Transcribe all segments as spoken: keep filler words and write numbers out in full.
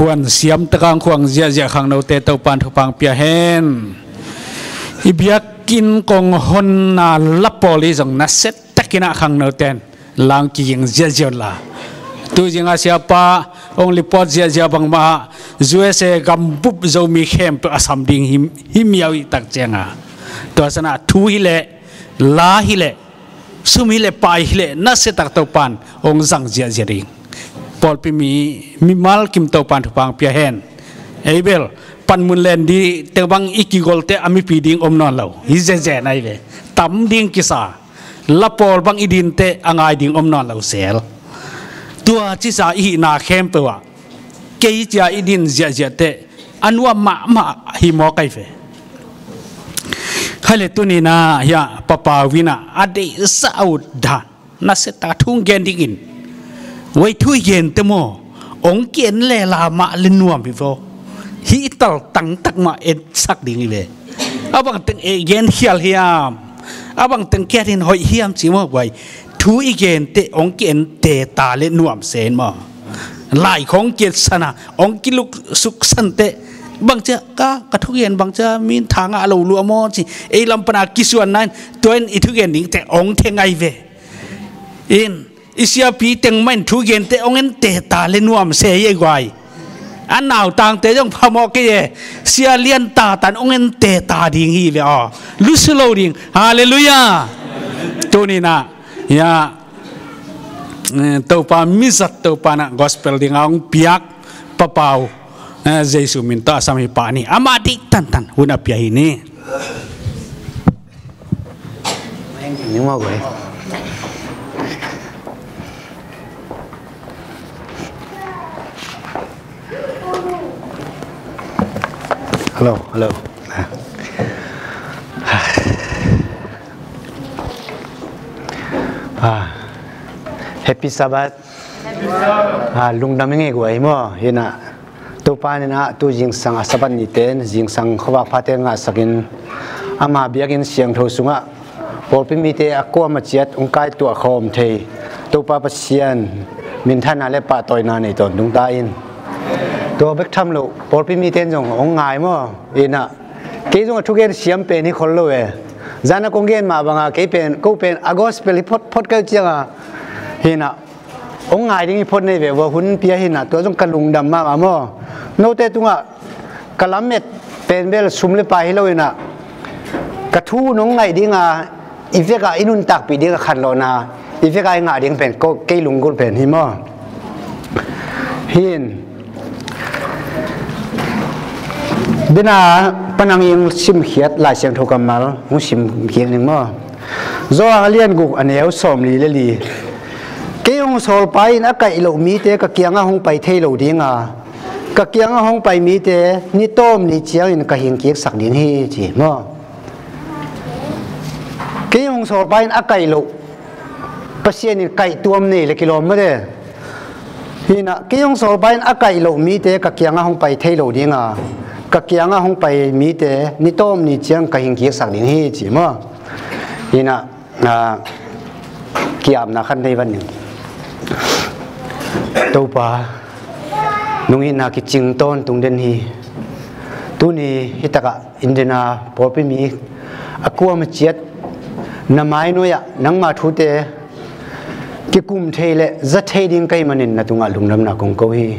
Kuan siam takang khuang ziahziah khangnote Topan thupha pia hen. I biakinn kong honna lapawl i zong nasia takin ah khangnoten lang kiging ziahziah unla. Tuzing a siapa hong report ziahziah bangmah ah U S A gambup Zomi khempeuh a sam ding hi, hi miau i tak cianga. Tua sana thu hileh, la hileh, sum hileh, pai hileh, nasia tak Topan hong zang ziahziah ding. Pawlpi mi, mimal kim Topan thupha pia hen. Ei bel, panmun len ding teng bang i kigolte a mipi ding om nawn lo. Hi zezen ahi ve. Tam ding kisa. Lapawl bang i dinte a ngai ding om nawn lo sel. Tua cisa i hihna khempeuh ah kei cia i din ziahziahte a nuam mahmah hi mawk ahi ve. Khaile tuninah hiah papau inah a deihsa a ut dan nasia tak a thu gen dingin, wei thu i gente maw, hong ki-en lela mah le nuam hi vaw. Hih i tal tangtak mah etsak ding hi ve. A bangteng ei gen khial hiam, a bangteng kiatin hoih hiam ci maw, buai. Thu i gente hong ki-en teta le nuam sen maw. Lai khong kietsana hong kiluksuk sante, bangcia ka, ka thugen bangcia min tha ngah lo lua maw ci, ei lam pana kisuanna in, tua in i thugen dingte hong theng ahi ve. In, i siapi teng mah in thugente hong en teta le nuam se hi ei guai. A nautangte zong phamawh kei e. Sia lian tatan hong en teta ding hi ve aw. Lusu lo ding. Halleluiah. Tuninah, ya, eh, Topa mizat Topa nah gospel dinga hong piak papau, eh, Jesu min tawh a sam hi pah ni. Amah deih tantan hun a pia hi ni. Hello, hello. Ah. Happy Sabbath. Ah, lungdam i ngei guai maw, hinah. Topa in ah tu zingsang a Sabbath nite in zingsang khuavak phate ngahsakin ama biakinn siangtho sungah pawlpi mite a kuama ciat hong kaituah khawm thei Topa Pasian minthanna le pahtawina nei tawntung ta in. Tua bek tham loh pawlpi mite in zong hong ngai maw, hinah. Kei zong a thugen siam pen hi khol lo e. Zana kong gen mah banga kei pen, ko pen a gospel hi photphot kei cianga, hinah. Hong ngai ding hi phot nei ve ua, hun pia hinah, tua zong ka lungdam mahmah maw. Note tungah ka lamet pen bel sum le pai hi lo hinah, ka thu nong ngaih dinga i vekah i nuntakpih dinga khanlawhna i vekah i ngah ding pen ko, kei lunggulh pen hi maw. Hin dena panang ing simkhiat Lai Siangtho kammal hong simkhiat ning maw. Johan a lian guk a neu sawmli le li. Kei hong sawlpa in a kaih loh mite ka kiangah hong pai thei lo dinga, ka kiangah hong pai mite ni tawm ni ciangin ka hingkiksak ding hi ci maw. Kei hong sawlpa in a kaih loh, Pasian in kaihtuam nei le kilawm mate. Hinah kei hong sawlpa in a kaih loh mite ka kiangah hong pai thei lo dinga, ka kiangah hong pai mite ni tawm ni ciang ka hingkiksak ding hi ci maw. Hinah, ah, kiapna khat nei van ning. Topa, nung hinah kicing tawntung den hi. Tuni hitakah Indiana pawlpi mi a kuama ciat na mainuai-ah nangma thute kikum thei le za thei ding ka hih manin na tungah lungdamna kong ko hi.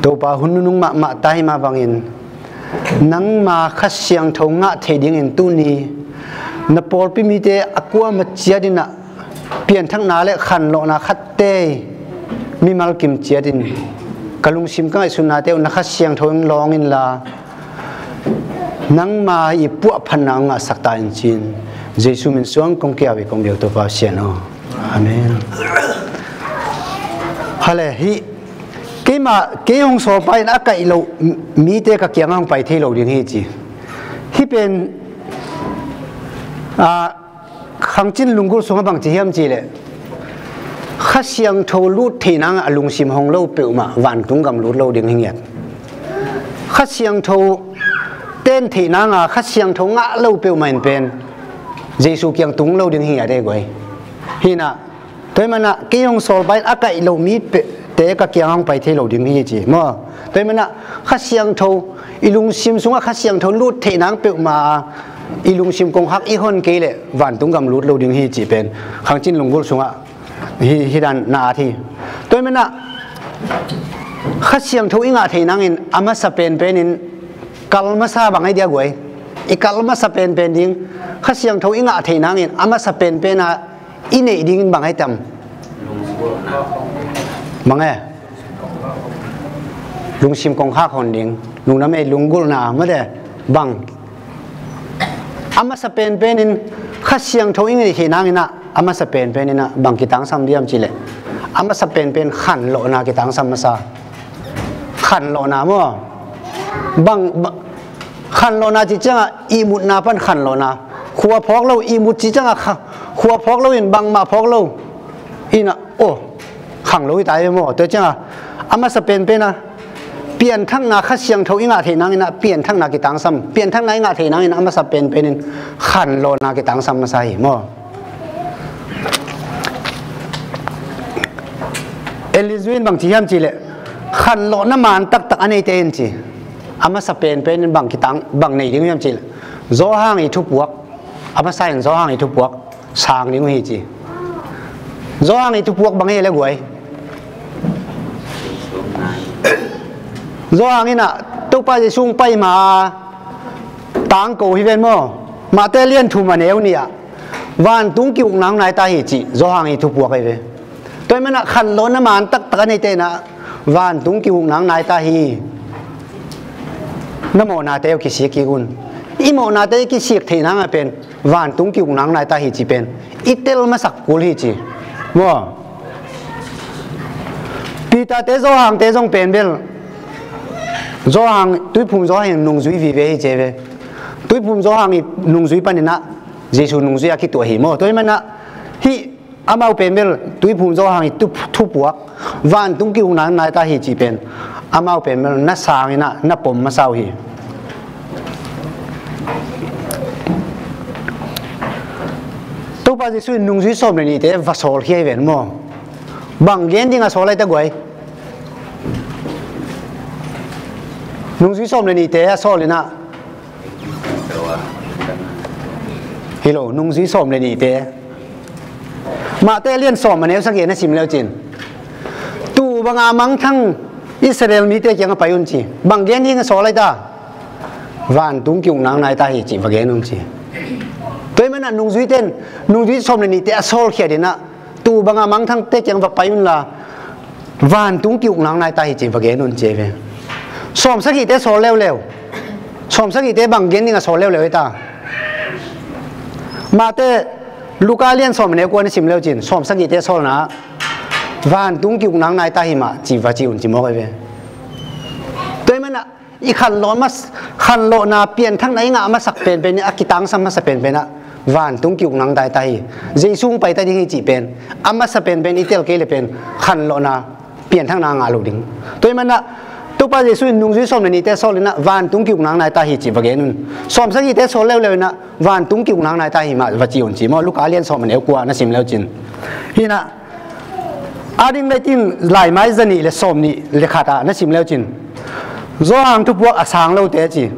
Topa, hun nunung mahmah ta hi mah bangin nangma Kha Siangtho ngah thei dingin tuni na pawlpi mite a kuama ciat inah pianthakna le khanlawhna khatte mimal kim ciatin ka lungsim ka ngaihsutnate uh na Kha Siangtho in lawng inla, nangma i puahphatna hong ngahsak ta in ci-in Jesu min suang kong kiau hi, kong biak Topa Sian aw. Amen. Hale, hih keimah, kei hong sawlpa in a kaih loh mite ka kiangah hong pai thei lo ding hi ci. Hih pen, ah, khangcin lunggulh sungah bangci hiam cihleh, Kha Siangtho lut theih nanga a lungsim hong lo peuhmah vantung gam lut lo ding hi ngiat. Kha Siangtho ten theih nanga Kha Siangtho ngah lo peuhmah in pen Jesu kiang tung lo ding hi ngiat ei guai. Hinah, tua hi manah kei hong sawlpa in a kaih loh mi pe, te ka kiang hong pai thei lo ding hi ci maw. Tua hi manah Kha Siangtho, i lungsim sungah Kha Siangtho lut theih nang peuhmah a, i lungsim kongkhak i hon kei leh vantung gam lut lo ding hi cih pen Khangcin Lunggulh sungah hi, hi dan na at hi. Tua hi manah Kha Siangtho i ngah theih nangin a masa penpen in kal masa bang ahi dia guai. I kal masa penpen ding Kha Siangtho i ngah theih nangin a masa penpen a i neih dingin bang ahi tam? Bang e? Lungsim kongkhak hon ding. Lungdam ei, lunggulhna mate bang. A masa penpen in Kha Siangtho i ngah theih nangin ah a masa penpen in ah bang kitangsam diam cih leh, a masa penpen khanlawhna kitangsam masa. Khanlawhna maw? Bang, ba-, khanlawhna cih ciangah ihmutna pan khanlawhna. Khua phawk lo, ihmut cih ciangah kha-, khua phawk lo in bangmah phawk lo. Ina, oh, khang lo hi ta hi maw. Tua ciangah a masa penpen a pianthakna, Kha Siangtho i ngah theih nangin ah pianthakna kitangsam. Pianthakna i ngah theih nangin a masa penpen in khanlawhna kitangsam masa hi maw. Ellen White in bang ci hiam cih leh, khanlawhna man taktak a neite in ci. A masa penpen in bang kitang, bang nei ding hiam cih leh, Johan i thupuak. A masa in Johan i thupuak sang ding uh hi ci. Johan i thupuak bang hi leh guai? Johan in ah Topa Jesu hong pai ma a tangko hi ven maw. Mate lian thum a neu nih ah vantung ki-ukna hong nai ta hi cih Johan i thupuak ahi ve. Tua hi manah khanlawhna man taktak a neite in ah vantung ki-ukna hong nai ta hi. Na mawhnate uh kisik kik un. I mawhnate i kisik theih nang a pen vantung ki-ukna hong nai ta hi cih pen i tel masak kul hi ci. Maw? Peter te, Johan te zong pen bel, Johan, Tuiphum Johan in nungzui vive hi ci ve. Tuiphum Johan i nungzui panin ah Jesu nungzui a kituah hi maw. Tua hi manah hih amau pen bel Tuiphum Johan i thup-, thupuak vantung ki-ukna hong nai ta hi cih pen amau pen bel na sangin ah na pom masa uh hi. Topa Jesu in nungzui sawm le nihte va sawlkhia hi ven maw. Bang gen ding a sawl ahi ta guai? Nungzui sawm le nihte a sawl in ah, hi lo, nungzui sawm le nihte. Mate lian sawm a neu sagih na sim leu cin, tu banga mangthang Israel mite kiangah pai un ci. Bang gen ding a sawl ahi ta? Vantung ki-ukna hong nai ta hi cih va gen un ci. Tua hi manah nungzuite in, nungzui sawm le nihte a sawlkhiat in ah, tu banga mangthangte kiang va pai unla vantung ki-ukna hong nai ta hi ci va gen un ci ve. Sawm sagihte sawl leuleu. Sawm sagihte bang gen ding a sawl leuleu hi ta? Mate, Luka lian sawm a neu kua na sim leu cin, sawm sagihte sawlna vantung ki-ukna hong nai ta hi mah ci va ci un ci mawk ahi ve. Tua hi manah i khanlawh mas-, khanlawhna pianthakna i ngah a masak penpen in a kitangsam masa penpen ah vantung ki-ukna hong nai ta hi. Jesu hong pai ta ding hi cih pen a masa penpen i tel kei le pen khanlawhna pianthakna ngah lo ding. Tua hi manah Topa Jesu in nungzui sawm le nihte sawl in ah vantung ki-ukna hong nai ta hi cih va gen un. Sawm sagihte sawl leuleu in ah vantung ki-ukna hong nai ta hi mah va ci un ci maw. Luka lian sawm a neu kua na sim leu cin. Hi nah, a ding leitin laimai zanih le sawmnih le khat ah na sim leu cin, Johan thupuak a sang lote ci,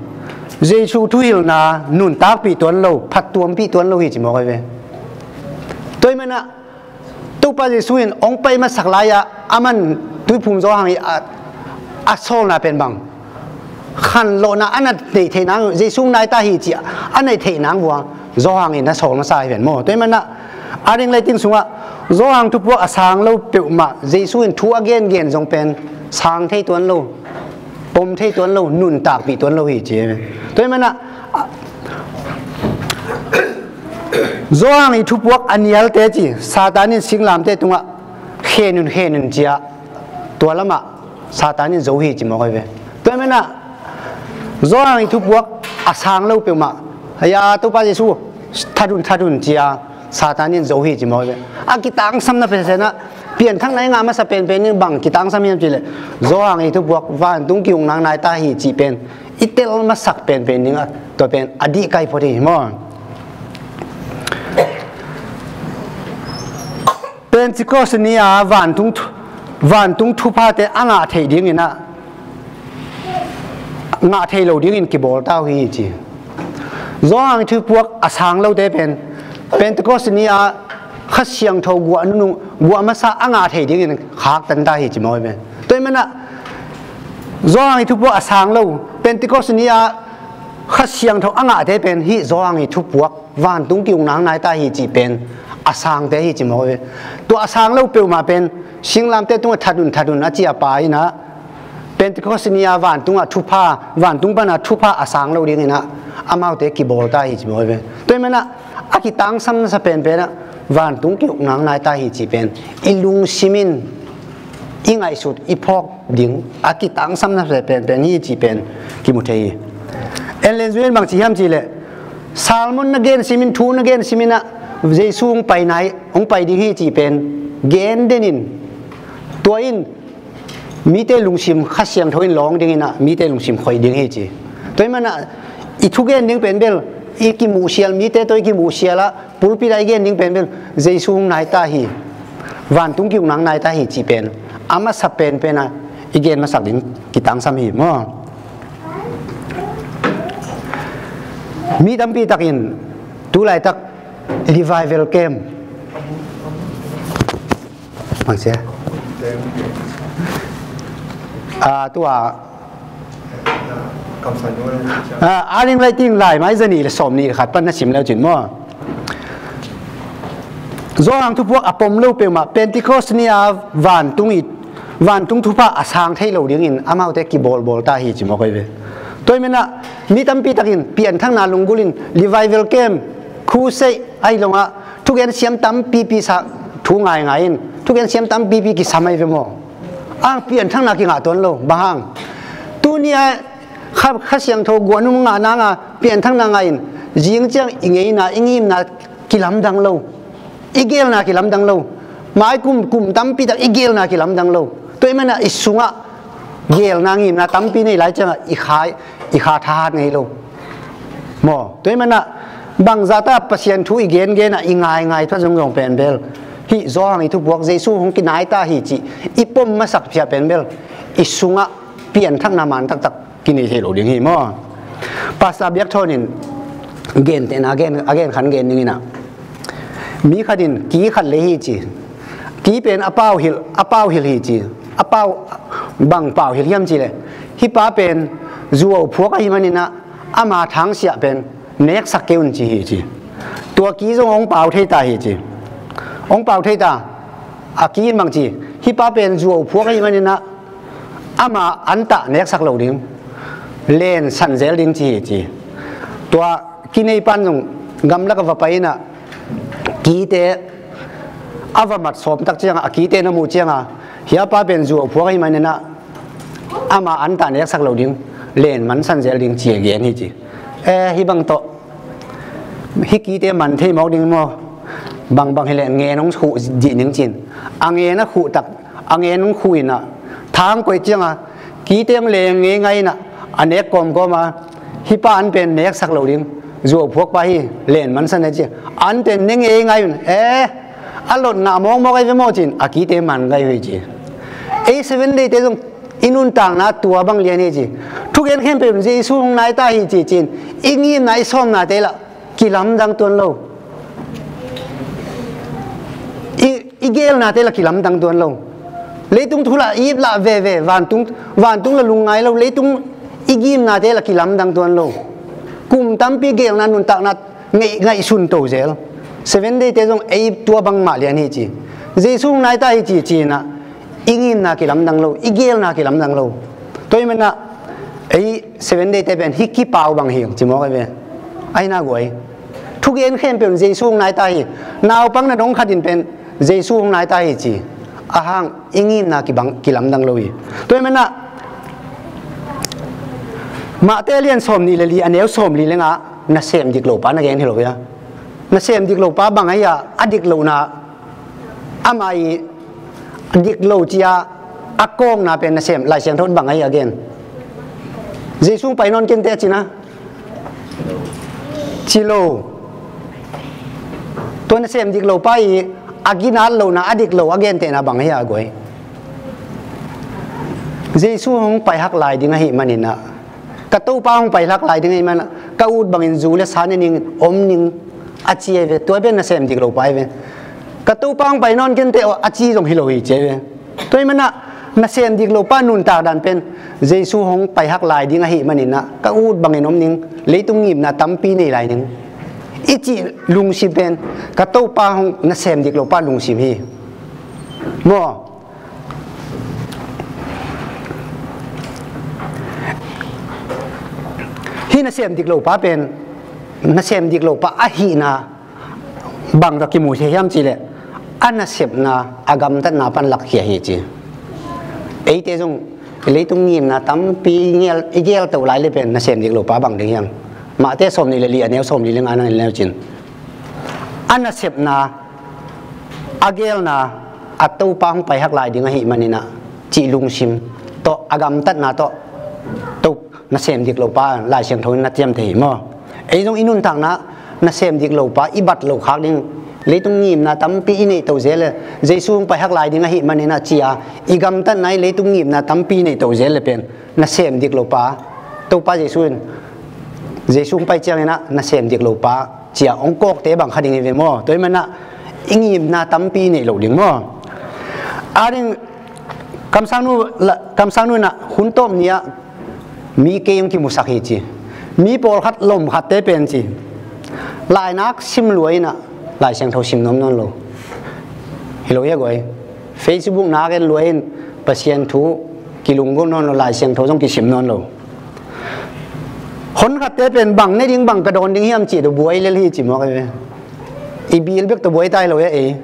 Jesu thuhilhna nuntakpih tuan lo, phattuampih tuan lo hi ci mawk ahi ve. Tua hi manah Topa Jesu in hong pai masak lai-ah a man Tuiphum Johan i a, a sawlna pen bang? Khanlawhna a na neih theih nang, Jesu nai ta hi ci a neih theih nang vua Johan in na sawl masa hi ven maw. Tua hi manah a ding leitin sungah Johan thupuak a sang lo peuhmah Jesu in thu a gengen zong pen sang thei tuan lo, pom thei tuan lo, nuntakpih tuan lo hi ci. Tua hi manah Johan i thupuak a nialte ci, Satan in singlamteh tungah khen un, khen un ci-a tua lamah Satan in zo hi ci mawk ahi ve. Tua hi manah Johan i thupuak a sang lo peuhmah, hia Topa Jesu that un, that un ci-a Satan in zo hi ci mawk ahi ve. A kitangsamna penpen ah pianthakna i ngah masa penpen in bang kitangsam hiam cih leh Johan i thupuak vantung ki-ukna hong nai ta hi cih pen i tel masak penpen ding a, tua pen a dih kai phot hi maw. Pentecost ni-a vantung thu-, vantung thuphate a ngah theih dingin ah, ngah thei lo dingin kibawl ta uh hi ci. Johan ii thupuak a sang lote pen Pentecost ni-a Kha Siangtho guah nunung, guah masa a ngah thei dingin khaktan ta hi ci maw hi ve. Tua ahih manin ah Johan ii thupuak a sang lo, Pentecost ni-a Kha Siangtho a ngahte pen hih Johan ii thupuak vantung ki-ukna hong nai ta hi cih pen a sangte hi ci maw hi ve. Tua a sang lo peuhmah pen singlamteh tungah that un, that un a ci a pa in ah, Pentecost ni-a vantungah thupha, vantung panah thupha a sang lo dingin ah amaute kibawl ta hi ci maw hi ve. Tua ahih manin ah a kitangsam nasa penpen ah vantung ki-ukna hong nai ta hi cih pen i lungsim in i ngaihsut i phawk ding a kitangsam nasa penpen hi cih pen kimu thei hi. Ellen White in bang ci hiam cih leh, sermon na gen simin, thu na gen simin ah Jesu hong pai nai, hong pai ding hi cih pen gen den in, tua in mite lungsim Kha Siangtho in lawng dingin ah mite lungsim khoih ding hi ci. Tua ahih manin ah i thugen ding pen bel i kimuhsial, mite tawh i kimuhsial ah, pulpit ah i gen ding pen bel Jesu hong nai ta hi, vantung ki-ukna hong nai ta hi cih pen a masa penpen ah i gen masak ding kitangsam hi maw. Mi tampi takin tu laitak revival camp, bang sia, ah, tua, ah, a ring lai ting lai mai za nih le sawm nih le khat pan na sim leu cin maw. Johan thupuak a pom lo peuhmah Pentecost ni-a vantung i, vantung thupha a sang thei lo dingin amaute kibawlbawl ta hi ci maw hi ve. Tua ahih manin ah mi tampi takin pianthakna lunggulh in revival camp, crusade ahi zongah thugen siam tampipi sa, thu ngaingai in thugen siam tampipi kisam ahi ve maw. Ang pianthakna kingah tuan lo, bang hang? Tuni-a Kha, Kha Siangtho guah nung ngah nanga pianthakna ngah in zing ciang i ngeina, i ngimna kilamdang lo, i geelna kilamdang lo. Mai kum, kum tampi tak i geelna kilamdang lo. Tua ahih manin ah i sungah geelna, ngimna tampi nei lai ciangah i kha, i kha thahat ngei lo maw. Tua ahih manin ah bangzah ta Pasian thu i gengen ah i ngaingai thu a zongzong pen bel hih Johan ii thupuak Jesu hong kinai ta hi cih i pom masak phiah pen bel i sungah pianthakna man taktak kinei thei lo ding hi maw. Pastor Biak Thawn in gentehna a gen, a gen khan gen dingin ah, mi khat in ki khat lei hi ci. Ki pen a pau hilh, a pau hilh hi ci. A pau, bang pau hilh hiam cih leh, hih pa pen zuau phuak ahih manin ah ama thangsiah pen neksak kei un ci hi ci. Tua ki zong hong pau thei ta hi ci. Hong pau thei ta. A ki in bang ci, hih pa pen zuau phuak ahih manin ah ama antah neksak lo ding, len san zel ding ci hi ci. Tua ki nei pan zong gamlak ah va pai in ah kite a va mat sawm tak ciangah, a kite na muh ciangah, hih pa pen zuau phuak ahih manin ah ama antah neksak lo ding, len man san zel ding ci a gen hi ci. Eh, hih bang tawh hih kite man thei mawk ding maw? Bangbang hileh ngen hong khuh dih ning cin. A ngen a khuh tak, a ngen hong khuh in ah, thang koih ciangah kite hong leng ngeingai in ah, a nek kawmkawm a, hih pa an pen neksak lo ding, zuau phuak pa hi, len man san e ci. An pen ne ngeingai un, eh, a lot ngah mawkmawk ahi ve maw cin, a kite man ngei uh hi ci. Ei Seven Day te zong i nuntakna tua bang lian hi ci. Thugen khempeuh in Jesu hong nai ta hi ci cin, i ngimna, i sawmnate lah kilamdang tuan lo. I, i geelnate lah kilamdang tuan lo. Leitung thu lah i ip lah veve, vantung, vantung lah lungngai lo. Leitung i ngimnate lah kilamdang tuan lo. Kum tampi geelna, nuntakna ngaih, ngaihsun to zel. Seven Day te zong ei tua bangmah lian hi ci. Jesu hong nai ta hi ci ci in ah i ngimna kilamdang lo, i geelna kilamdang lo. Tua ahih manin ah ei Seven Day te pen hih kipau bang hi ci mawk ahi ve. Ahi na guai. Thugen khempeuh in Jesu hong nai ta hi. Naupang na dong khat in pen Jesu hong nai ta hi ci. A hang i ngimna kibang, kilamdang lo hi. Tua ahih manin ah Matthai a lian sawm nih le li, a neu sawm li le nga, nasem dik lo pa na gen hi lo hia? Nasem dik lo pa bang ahi a, a dik lohna, ama i dik lo ci a, a kawkna pen nasem, Lai Siangtho in bang ahi a gen? Jesu hong pai nawn kei inteh ci na? Ci lo. Tua nasem dik lo pa i a ginat lohna, a dik lo a gentehna bang ahi a guai? Jesu hong paihak lai ding ahih manin ah, ka Topa hong paihak lai ding ahih manin ah, ka ut bangin zu le sa ne ning om ning a ci ahi ve. Tua pen nasem dik lo pa ahi ve. Ka Topa hong pai nawn kei inteh aw a ci zong hi lo hi ci ahi ve. Tua ahih manin ah nasem dik lo pa nuntak dan pen Jesu hong paihak lai ding ahih manin ah ka ut bangin om ning, leitung ngimna tampi nei lai ning i cih lungsim pen ka Topa hong nasem dik lo pa lungsim hi. Maw? Hih nasem dik lo pa pen nasem dik lo pa ahihna bang tawh kimu thei hiam cih leh, a nasepna a gamtatna pan lakkhia hi ci. Eite zong leitung ngimna tampi i gel, i gel to lai le pen nasem dik lo pa bang ding hiam? Mate sawm nih le li a neu sawm li le nga nang le neu cin. A nasepna, a gelna, a Topa hong paihak lai ding ahih manin ah cih lungsim tawh, a gamtatna tawh, to nasem dik lo pa Lai Siangtho in na ciam thei hi maw? Ei zong i nuntakna nasem dik lo pa i bat lo khak ding, leitung ngimna tampi i neih to zel le, Jesu hong paihak lai ding ahih manin ah ci a i gamtatna i leitung ngimna tampi i neih to zel le pen nasem dik lo pa, Topa Jesu in, Jesu hong pai ciangin ah nasem dik lo pa ci a hong kawkte bang kha ding hi ve maw? Tua ahih manin ah i ngimna tampi i neih lo ding maw? A ding, kamsangnu, kamsangnu in ah hun tawp ni ah mi kei hong kimusak hi ci. Mi pawlkhat lom khatte pen ci, lainak sim lua in ah Lai Siangtho sim nuam nawn lo. Hi lo hi a guai. Facebook nak en lua in Pasian thu kilunggulh nawn lo, Lai Siangtho zong kisim nawn lo. Hon khatte pen bang ne ding, bang ka dawn ding hiam cih tawh buai lel hi ci mawk ahi ve. I bil bek tawh buai ta hi lo hi a ei.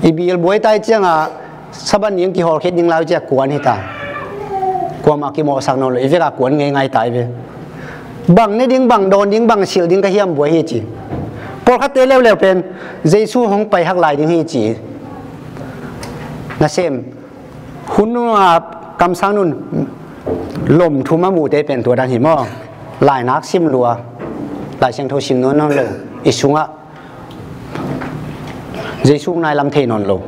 I bil buai ta hi ciangah Sabbath ni hong kihawlkhit ding lai ciah kuan hi ta. Kuamah kimawhsak nawn lo, i vekah kuan ngeingai ta hi ve. Bang ne ding, bang dawn ding, bang silh ding ka hiam buai hi ci. Pawlkhatte leuleu pen Jesu hong paihak lai ding hi ci. Nasem, hun nunga kamsang nun lom thum a muhte pen tua dan hi maw? Lainak sim lua, Lai Siangtho sim nuam nawn lo, i sungah Jesu hong nai lam thei nawn lo.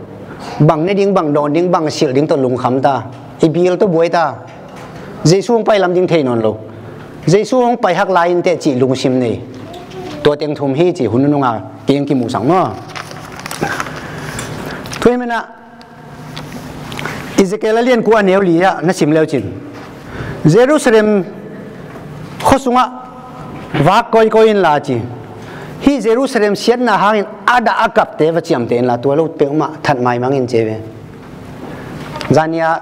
Bang ne ding, bang dawn ding, bang silh ding tawh lungkham ta, i bil tawh buai ta. Jesu hong pai lam ding thei nawn lo. Jesu hong paihak lai inteh cih lungsim nei. Tua teng thum hi ci hun nunga kei hong kimusak maw? Tua ahih manin ah Ezekiel a lian kua a neu li ah na sim leu cin, Jerusalem khua sungah vak kawikawi inla ci. Hih Jerusalem siatna hangin a dah a kapte va ciamteh inla, tua lo peuhmah that maimang in ci ve. Zan ni ah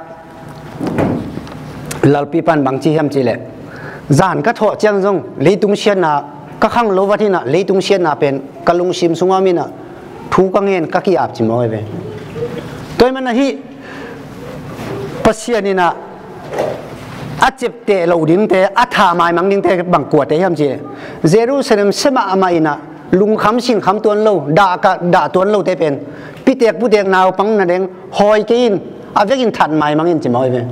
Lalpi pan bang ci hiam cih leh, zan ka thawh ciang zong leitung siatna, ka khanglo vat in ah leitung siatna pen ka lungsim sungah om in ah thu ka ngen, ka ki-ap ci mawk hi ve. Tua ahih manin ah hih Pasian in ah a ciapteh loh dingte, a that maimang dingte bang kuate hiam cih leh, Jerusalem sia mahmah in ah lungkham sinkham tuan lo, dah ka dah tuan lote pen pitek putek naupang na deng hawi kei in, a vekin that maimang in ci mawk hi ve.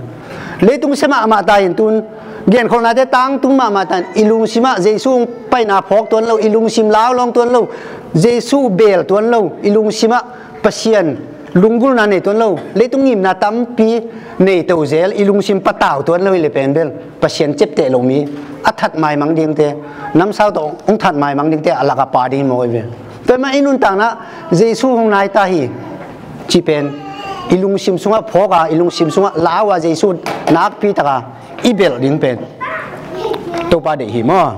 Leitung sia mahmah ta in, tun genkholhnate tangtung mahmah ta in, i lungsim ah Jesu hong paina phawk tuan lo, i lungsim laulawng tuan lo, Jesu bel tuan lo, i lungsim ah Pasian lunggulhna nei tuan lo, leitung ngimna tampi nei to zel, i lungsim patau tuan lo hi le pen bel Pasian ciapteh lo mi, a that maimang dingte, namsau tawh hong that maimang dingte a lak a pha ding hi mawk hi ve. Tua ahih manin i nuntakna Jesu hong nai ta hi ci pen i lungsim sungah phawk a, i lungsim sungah lau a, Jesu nakpi tak a i belh ding pen Topa deih hi maw?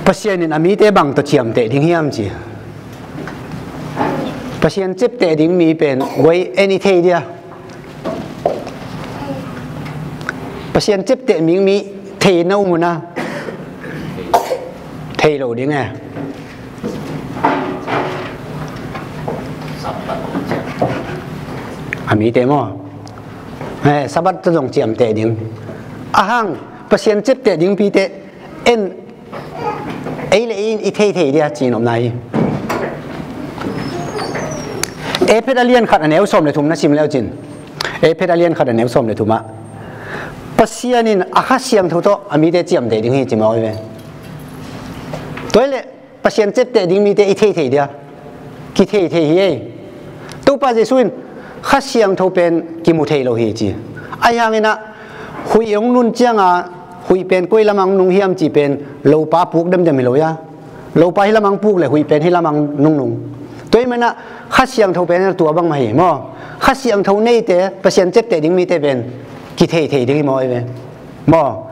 Pasian in a mite bang tawh ciamteh ding hiam ci. Pasian ciapteh ding mi pen guai, en i thei dia? Pasian ciapteh ding mi thei na um uh na? Thei lo ding e. A mite maw? Eh, Sabbath tawh zong ciamteh ding. A hang, Pasian ciapteh ding pite en, ei le ei in i theithei dia ci-in omna hi. Efesa a lian khat a neu sawm le thum na sim leu cin. Efesa a lian khat a neu sawm le thum ah Pasian in a Kha Siangtho tawh a mite ciamteh ding hi ci mawk hi ve. Tua hi leh Pasian ciapteh ding mite i theithei dia? kithei thei hi ei. Topa Jesu in Kha Siangtho pen kimu thei lo hi ci. Ahi hangin ah huih hong nun cianga huih pen koi lamah hong nung hiam cih pen lopa puk demdem hi lo ia. Lopa hih lamah hong puk le huih pen hih lamah hong nungnung. Tua ahih manin ah Kha Siangtho pen tua bang mah hi maw. Kha Siangtho neite, Pasian ciapteh ding mite pen kithei thei ding hi maw ei ve. Maw.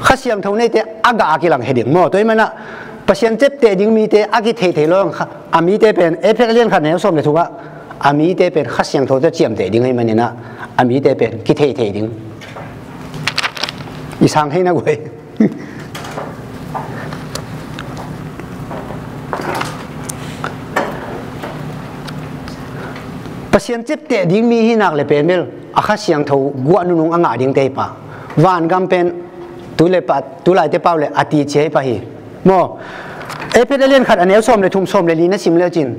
Kha Siangtho neite a gah a kilang hi ding maw. Tua ahih manin ah Pasian ciapteh ding mite a kithei thei lo, a mite pen, Efesa a lian khat neu sawm le thum ah, a mite pen Kha Siangtho tawh ciamteh ding ahih manin ah a mite pen kithei thei ding. I sang thei na guai. Pasian ciapteh ding mi hi nak le pen bel a Kha Siangtho guah nunung a ngah dingte hi pah. Vangam pen tu le pa, tu laite pau le a ticia hi pah hi. Maw. Efesa a lian khat a neu sawm le thum, sawm le li na sim le cin,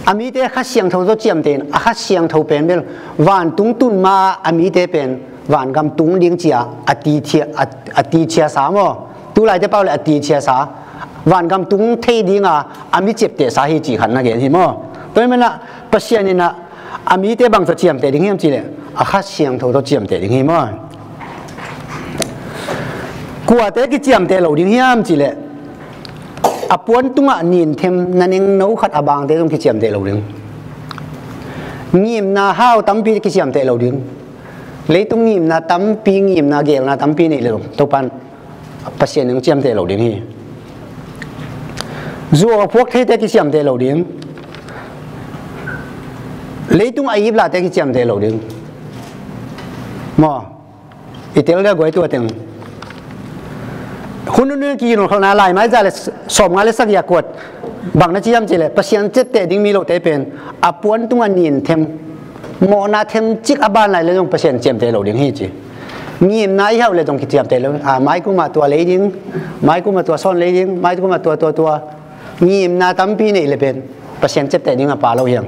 a mite Kha Siangtho tawh ciamteh in, a Kha Siangtho pen bel vantung tun ma a mite pen vangam tung ding cia a ticia, a, a ticia sa maw. Tu laite pau le a ticia sa. Vangam tung thei dinga a mi ciapteh sa hi cih khat na gen hi maw. Tua ahih manin ah Pasian in ah a mite bang tawh ciamteh ding hiam cih leh a Kha Siangtho tawh ciamteh ding hi maw. Kuate kiciamteh lo ding hiam cih leh a puan tungah ninthem na nengno khat a bangte zong kiciamteh lo ding. Ngimna hau tampi kiciamteh lo ding. Leitung ngimna tampi, ngimna gelna tampi neih le zong Topan Pasian in ciamteh lo ding hi. Zuau a phuak theite kiciamteh lo ding. Leitung a iplahte kiciamteh lo ding. Maw. I tel dia guai tua teng. Hun hun kiginol kholhna Laimai za le sawmnga le sagih a kuat bang na ci hiam cih leh Pasian ciapteh ding mi lote pen a puan tungah ninthem, mawhna themcik a ban lai le zong Pasian ciamteh lo ding hi ci. Ngimna i hauh le zong kiciamteh lo. A, maikum ah tua lei ding, maikum ah tua sawn lei ding, maikum ah tua, tua, tua. Ngimna tampi neih le pen Pasian ciapteh ding a pha lo hiam.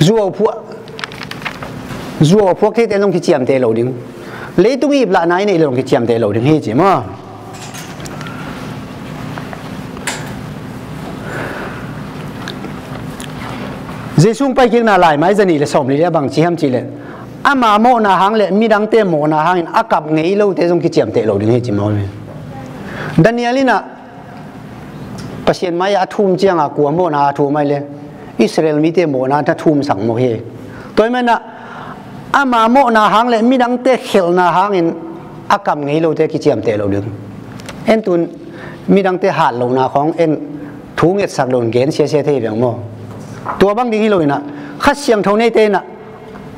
Zuau phuak, zuau phuak theite zong kiciamteh lo ding. Leitung iplahna i neih le zong kiciamteh lo ding hi ci maw. Jesu hong paikikna Laimai za nih le sawm le li a bang ci hiam cih leh ama mawhna hang le midangte mawhna hangin a kap ngei lote zong kiciamteh lo ding hi ci maw. Daniel in ah Pasian mai-ah a thum cianga kua mawhna a thum ai le Israel mite mawhna na thumsak mawh hi. Tua ahih manin ah ama mawhna hang le midangte khelhna hangin a kap ngei lote kiciamteh lo ding. En tun midangte hat lohna khawng en thu ngetsak loin gen siasia thei veng maw. Tua bang ding hi loin ah Kha Siangtho neite in ah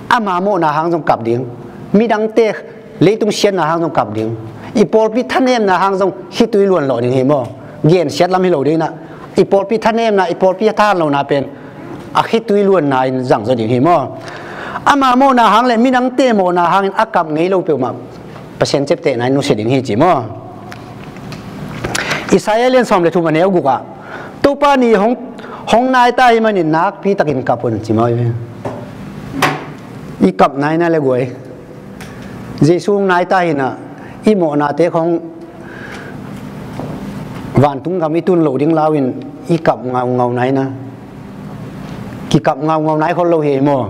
ama mawhna hang zong kap ding. Midangte leitung siatna hang zong kap ding. I pawlpi thanemna hang zong khitui luan lawh ding hi maw. Gensiat lam hi lo ding in ah i pawlpi thanemna, i pawlpi thahat lohna pen a khitui luanna in zang zaw ding hi maw. Ama mawhna hang le midangte mawhna hangin a kap ngei lo peuhmah Pasian ciaptehna in nusia ding hi ci maw. Isaiah lian sawm le thum a neu guk ah Topa ni hong, hong nai ta hi manin nakpi takin kap un ci maw. I kap nai na le guai. Jesu hong nai ta hi in ah i mawhnate khawng vantung gam i tun loh ding lau in i kap ngaungau nai na. Kikap ngaungau nai khol lo hi ei maw.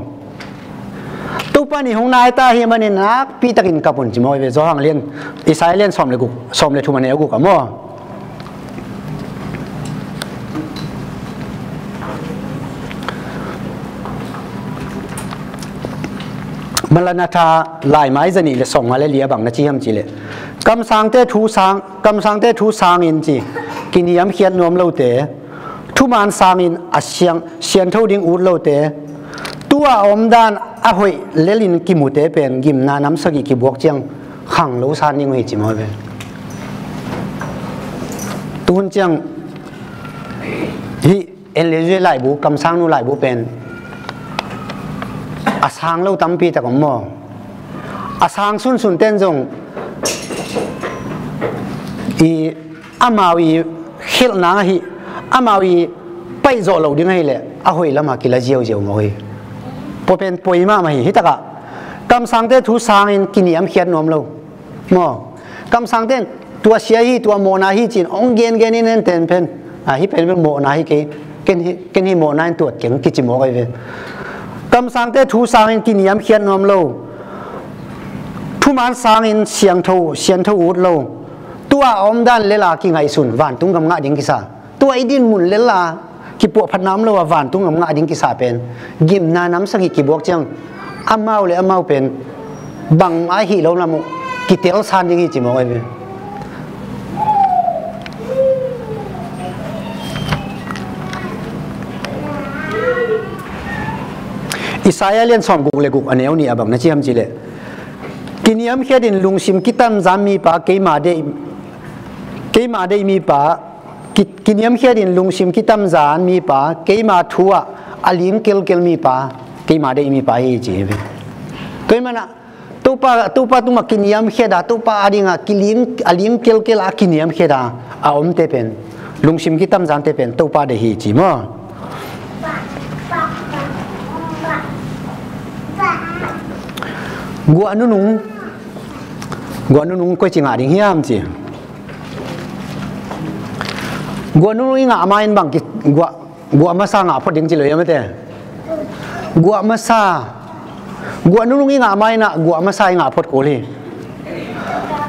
Topa ni hong nai ta hi manin nakpi takin kap un ci maw. I ve Johan lian, Isaiah lian sawm le guk, sawm le thum a neu guk ah maw. Maranatha Laimai za nih le sawmnga le li a bang na ci hiam cih leh kamsangte thu sang, kamsangte thu sangin ci, kiniamkhiat nuam lote, thuman sangin a siang, siangtho ding ut lote, tu-a a omdan a hoih lelin kimute pen gimna nam sagih kibuak ciang khanglo san ding uh hi ci maw ve. Tuhun ciang hih Ellen White laibu, kamsangnu laibu pen a sang lo tampi tak om maw. A sang sunsun ten zong i amau i khelhna ahi, amau i paih zawh loh ding ahileh a hoih lamah kila ziauziau maw hi. Pua pen poi mahmah hi. Hitakah kamsangte thu sangin kiniamkhiat nuam lo maw. Kamsangte in tua sia hi, tua mawhna hi ci-in hong gengen in en ten pen Ah, hih pen bel mawhna hi kei, ken hi, ken hi mawhna in tuat keng kici mawk ahi ve. Kamsangte thu sangin kiniamkhiat nuam lo, thuman sangin siangtho, siantho ut lo, tua a omdan lela kingaihsun, vantung gam ngah ding kisa. Tua i dinmun lela kipuahphatna om lo a vantung gam ngah ding kisa pen gimna namsang hi kibuak ciang amau le amau pen bangmah ahi lo lam uh kitelsan ding hi ci mawk ahi ve. Isaiah lian sawm guk le guk a neu nih a bang na ci hiam cihleh, kiniamkhiat in lungsim kitamzan mipa, keima deih, keima deih mipa, ki, kiniamkhiat in lungsim kitamzan mipa, keima thu ah a ling kelkel mipa, keima deih mipa hi ci hi ve. Tua hi manah Topa, Topa tungah kiniamkhiat a, Topa a dingah kiling, a ling kelkel a kiniamkhiat a a omte pen, lungsim kitamzante pen Topa deih hi ci maw? Guah nunung, guah nunung koi ci ngah ding hiam ci. Guah nunung i ngah ma in bang ki, guah, guah masa ngah phot ding ci lo hiam ate. Guah masa, guah nunung i ngah ma in ah guah masa i ngah phot kul hi.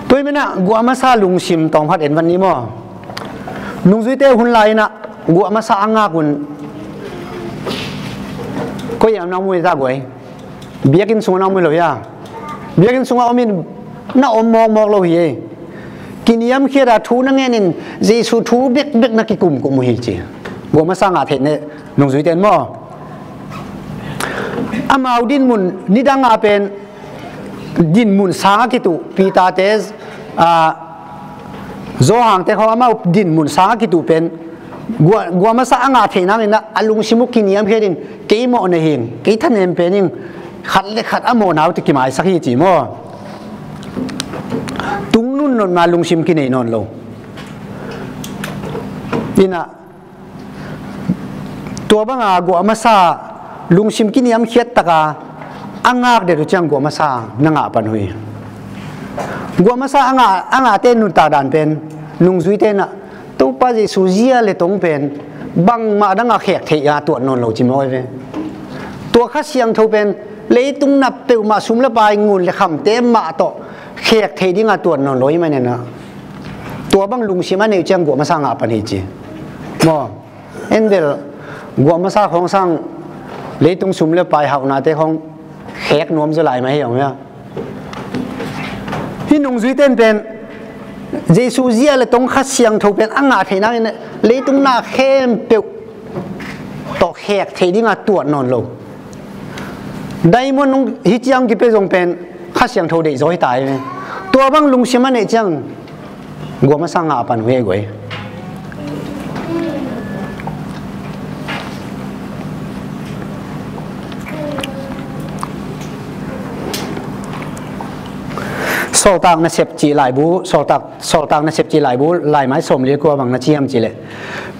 Tua hi manah guah masa lungsim tawm khat en van ni maw? Nungzuite hun lai in ah guah masa a ngak un koi hiam na mu hi ta guai. Biakinn sungah na om hi lo hia? Biakinn sungah om in na om mawkmawk lo hi ei. Kiniamkhiat a thu na ngen in Jesu thu bekbek na kikumkum uh hi ci. Guah masa ngah theih neh nungzuite in maw? Amau dinmun nidang a pen dinmun sang a kituh Peter te, ah, Johan te khawng amau dinmun sang a kituh pen guah, guah masa a ngah theih nangin ah a lungsim uh kiniamkhiat in kei mawh na hing, kei thanem pen hing, khat le khat a mawhna uh te kimaisak hi ci maw? Tungnun notna lungsim kinei nawn lo. Inah tua banga guah masa lungsim kiniamkhiat taka a ngak det uh ciang guah masa na ngah pan uh hi. Guah masa a ngah, a ngahte nuntak dan pen nungzuite in ah Topa Jesu zia le tong pen bangmah dangah khek theih a tuat nawn lo ci maw ve. Tua Kha Siangtho pen leitung nap peuhmah sum le pai ngun le khamte mah tawh khek theih dingah tuat nawn lo hi manah tua bang lungsim a neih uh ciang guah masa ngah pan hi ci maw? En bel guah masa khawng sang leitung sum le pai hauhnate khawng khek nuam zaw lai mah hi hong hia? Hih nungzuite in pen Jesu zia le tong Kha Siangtho pen a ngah theih nangin leitung na khempeuh tawh khek theih dingah tuat nawn lo. Diamond nung hi ciang kipia zong pen Kha Siangtho deih zaw hi ta hi. Tua bang lungsim a neih ciang guah masa ngah pan uh hi guai. Sawltak Nasep cih laibu, Sawltak, Sawltak Nasep cih laibu, laimai sawmli le kua bang na ci hiam cihleh,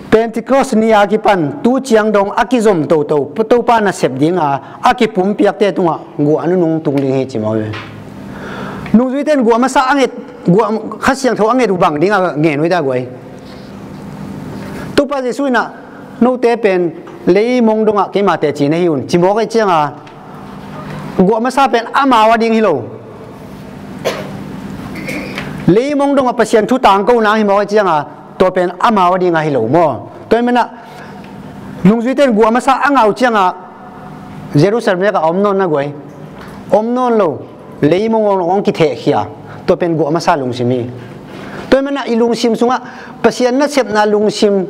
Pentecost ni a kipan tu ciang dong a kizom toto Topa nasep dinga a kipumpiakte tungah guah nunung tung ding hi ci maw ve. Nungzuite in guah masa a nget, guah Kha Siangtho a nget uh bang dinga ngen uh hi ta guai. Topa Jesu in ah note pen leimong dongah keima teci na hi un ci mawk ahih cianga guah masa pen amau a ding hi lo. Leimong dongah Pasian thu tangko nang hi mawk ahih cianga tua pen amau a dinga hi lo maw? Tua hi manah nungzuite in guah masa a ngah uh cianga Jerusalem lekah a om nawn na guai? Om nawn lo. Leimong hong, hong kithehkhia, tua pen guah masa lungsim hi. Tua hi manah i lungsim sungah Pasian nasepna lungsim,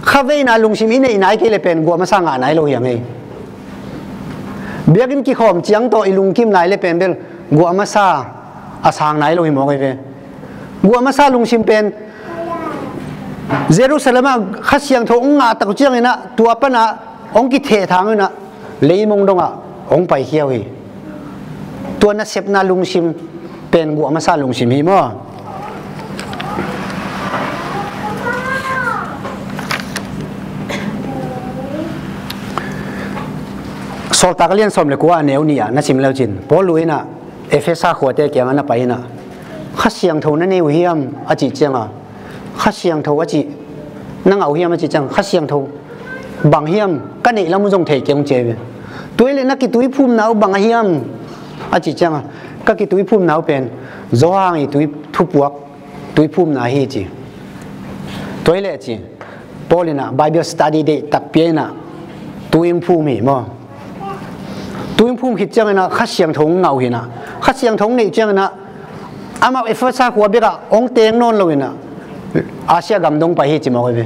khaveina lungsim i neih nai kei le pen guah masa ngah nai lo hi hang ei. Biakinn kikhawm ciang tawh i lungkim nai le pen bel guah masa a sang nai lo hi mawk ei ve. Guah masa lungsim pen Jerusalem ah Kha Siangtho hong ngah tak uh ciangin ah tua panah hong kithehthang uh in ah leimong dongah hong paikhia uh hi. Tua nasepna lungsim pen guah masa lungsim hi maw? Sawltak a lian sawm le kua a neu nih ah na sim leucin Paul in ah Efesa khuate kiangah na pai in ah Kha Siangtho na nei uh hiam a cih cianga Kha Siangtho a cih na ngah uh hiam a cih ciang, Kha Siangtho bang hiam, ka neih lam uh zong thei kei ung ci hi ve. Tua hi leh na kituiphumna uh bang a hiam a cih ciang a, ka kituiphumna uh pen Johan i tui thupuak tuiphumna hi ci. Tua hi leh ci, Paul in ah Bible study deih tak pia in ah tui hong phum hi maw. Tui hong phum khit ciangin ah Kha Siangtho hong ngah uh hi in ah, Kha Siangtho hong neih ciangin ah amah Efesa khua bekah hong teng nawn lo in ah Asia gam dong pai hi ci mawk hi ve.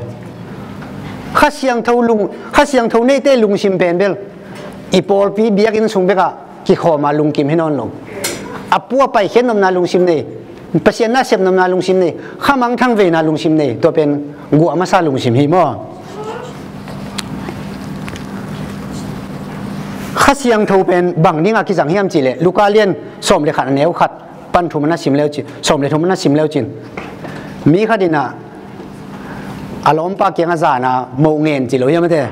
Kha Siangtho lung, Kha Siangtho neite lungsim pen bel i pawlpi biakinn sung bekah kikhawm a lungkim hi nawn lo. A pu a paikhiat nopna lungsim nei, Pasian na sep nopna lungsim nei, khamangthang veina lungsim nei, tua pen guah masa lungsim hi maw. Kha Siangtho pen bang dingah kizang hiam cih leh Luka lian sawm le khat a neu khat pan thum a na sim leu cin, sawm le thum a na sim leu cin, mi khat in ah a lawmpa kiangah zan a moh ngen ci lo hiam a te.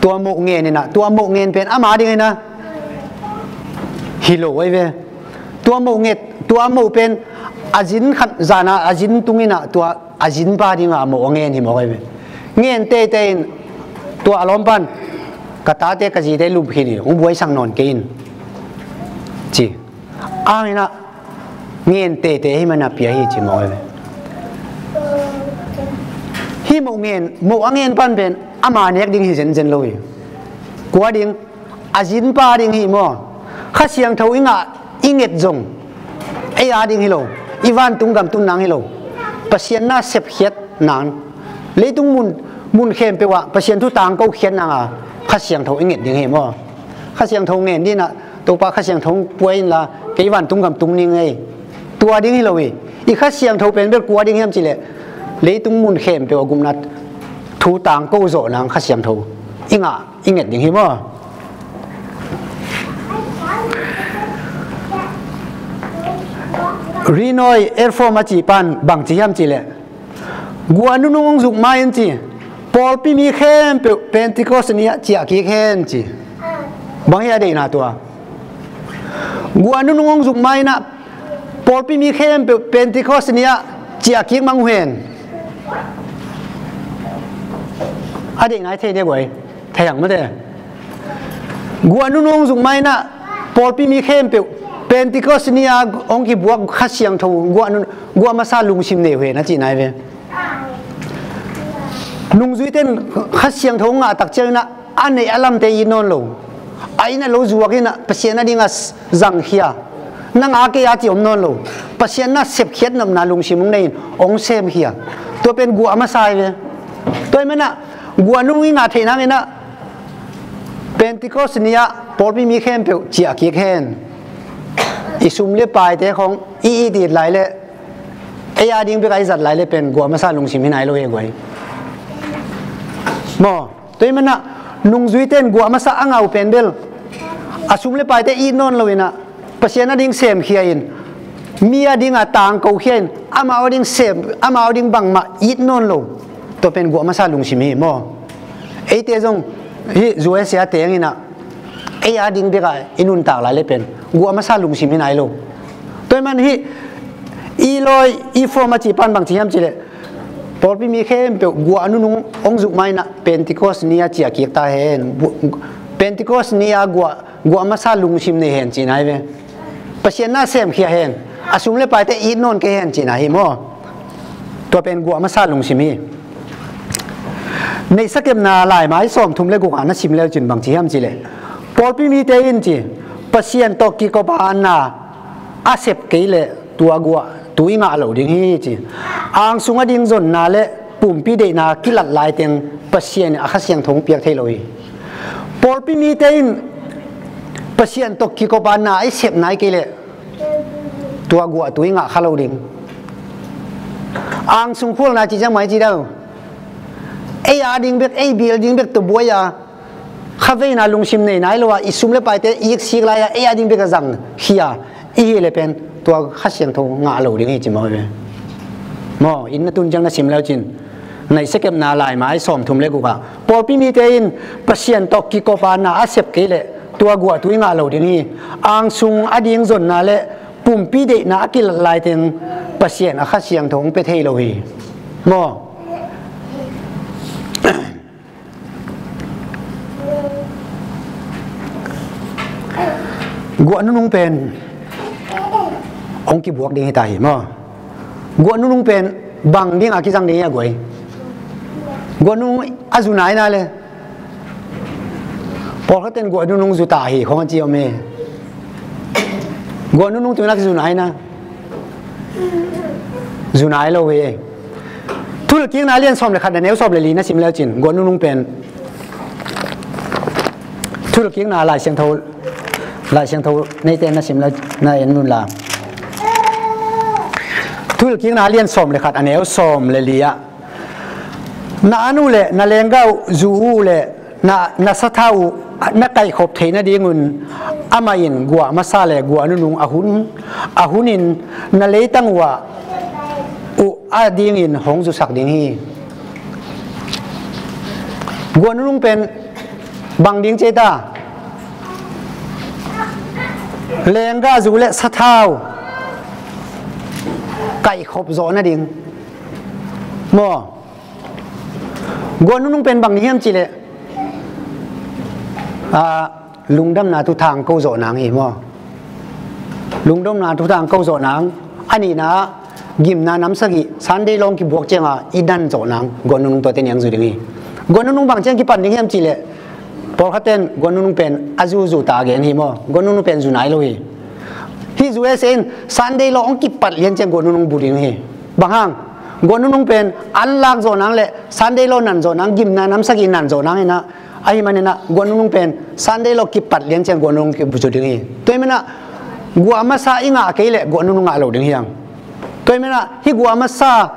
Tua moh ngen in ah, tua moh ngen pen ama ding in ah hi lo ahi ve. Tua moh nget, tua moh pen a zin khat zan a, a zin tung in ah tua a zinpa dingah moh a ngen hi mawk ahi ve. Ngen teitei in tua a lawmpa in, ka tate ka zite lum khin hi, hong buaisak nawn kei in ci. Ang in ah ngen teitei ahih manin a pia hi ci mawk hi ve. Hih moh ngen, moh a ngen pan pen ama nek ding hi zenzen lo hi. Kua ding? A zinpa ding hi maw. Kha Siangtho i ngah, i nget zong ei a ding hi lo, i vantung gam tun nang hi lo, Pasian na sepkhiat nang, leitung mun, mun khempeuh ah Pasian thu tangko khiat nang a Kha Siangtho i nget ding hi maw. Kha Siangtho ngen ding in ah, Topa Kha Siangtho hong pua inla kei vantung gam tung ning ei, tua ding hi lo hi. I Kha Siangtho pen bel kua ding hiam cih leh leitung mun khempeuh a gupna thu tangko zawh nang Kha Siangtho i ngah, i nget ding hi maw. Renoy Airform a cih pan bang ci hiam cih leh, guah nunung hong zuk ma in ci, pawlpi mi khempeuh Pentecost ni ah ciah kik hen ci. Bang hi a deihna tua? Guah nunung hong zuk ma in ah pawlpi mi khempeuh Pentecost ni ah ciah kik mang uh hen. A deihna i thei dia guai, thei hang mate. Guah nunung hong zuk ma in ah pawlpi mi khempeuh Pentecost ni a hong kibuak Kha Siangtho guah nun, guah masa lungsim nei uh hen a cihna hi ve. Nungzuite in Kha Siangtho hong ngah tak ciangin ah a neih a lamte it nawn lo. A inn a lo zuak in ah Pasian a dingah zangkhia. Nang a kei a ci om nawn lo. Pasian na sepkhiat nopna lungsim hong nei in hong semkhia. Tua pen guah masa hi ve. Tua ahih manin ah guah nunung i ngah theih nangin ah Pentecost ni ah pawlpi mi khempeuh ciah kik hen. I sum le paite khong i it it lai leh, ei a ding bek a i zat lai leh pen guah masa lungsim hi nai lo hi guai. Maw, tua ahih manin ah nungzuite in guah masa a ngah uh pen bel a sum le paite it nawn lo in ah Pasian a ding semkhia in, mi a dingah tangkokhia in, amau a ding sem, amau a ding bangmah it nawn lo. Tua pen guah masa lungsim hi maw. Eite zong hih U S A teng in ah ei a ding bek a i nuntak lai leh pen guah masa lungsim hi nai lo. Tua ahih manin hih Eloy Ephraim a cih pan bang ci hiam cih leh, pawlpi mi khempeuh guah nunung hong zuk ma in ah Pentecost ni a ciah kik ta hen. Pentecost ni a guah, guah masa lungsim nei hen cihna hi ve. Pasian na semkhia hen. A sum le paite it nawn kei hen cihna hi maw. Tua pen guah masa lungsim hi. Neihsa kepna laimai sawmthum le guk a na sim leu cin bang ci hiam cih leh, pawlpi mite in ci, Pasian tawh kikop a na a sep kei leh tua guah tu i ngah lo ding hi ci. Angsung a ding zonna le pumpi deihna kilat laiteng Pasian in a Kha Siangtho hong piak thei lo hi. Pawlpi mite in Pasian tawh kikop a na i sep nai kei leh tua guah tu i ngah kha lo ding. Angsung khualna ci ciang mai ci dau. Ei a ding bek, ei bil ding bek tawh buai a, khaveina lungsim nei nai lo a, i sum le paite iksik lai a, ei a ding bek a zangkhia i hih leh pen tua Kha Siangtho ngah lo ding hi ci maw ve. Maw, inn na tun ciang na sim leu cin. Neihsa kepna laimai sawmthum le guk ah, pawlpi mite in Pasian tawh kikop a na a sep kei leh tua guah tu i ngah lo ding hi. Angsung a ding zonna le pumpi deihna a kilat laiteng Pasian a Kha Siangtho hong pia thei lo hi. Maw, Guah nunung pen hong kibuak ding hi ta hi maw? Guah nunung pen bang ding a kizang ding hi a guai? Guah nunung a zu nai na le. Pawlkhat ten guah nunung zu ta hi khong a ci om e. Guah nunung tungin a kizu nai na. Zu nai lo hi. Thulkikna lian sawm le khat a neu sawm le li na sim leu cin guah nunung pen. Thulkikna Lai Siangtho, Lai Siangtho neite na sim leu na en nun la. Thulkikna lian sawm le khat a neu sawm le li ah, na an uh le na lenggah uh zu uh le na, na sathau uh na kaihkhop theih nadingun amah in guah masa le guah nunung a hun, a hunin na leitang uh ah uh a dingin hong zusak ding hi. Guah nunung pen bang ding ci ta? Lenggah zu le sathau kaihkhop zawh nading maw? Guah nunung pen bang ni hiam cih leh, ah, lungdamna thuthang ko zawh nang hi maw? Lungdamna thuthang ko zawh nang. A nihna gimna nam sagih Sunday law kibuak cianga i dan zawh nang guah nunung tuate niang zu ding hi. Guah nunung bang ciang kipan ding hiam cih leh, pawlkhat ten guah nunung pen a zuzu ta gen hi maw? Guah nunung pen zu nai lo hi. Hih zu e se in Sunday law hong kipat lian ciang guah nunung bu ding hi. Bang hang? Guah nunung pen an lak zawh nang le Sunday law nan zawh nang, gimna nam sagih nan zawh nang hi na. Ahi maninah guah nunung pen Sunday law kipat lian ciang guah nunung kibu zu ding hi. Tua hi manah guah masa i ngah kei leh guah nunung ngah lo ding hi hang. Tua hi manah hih guah masa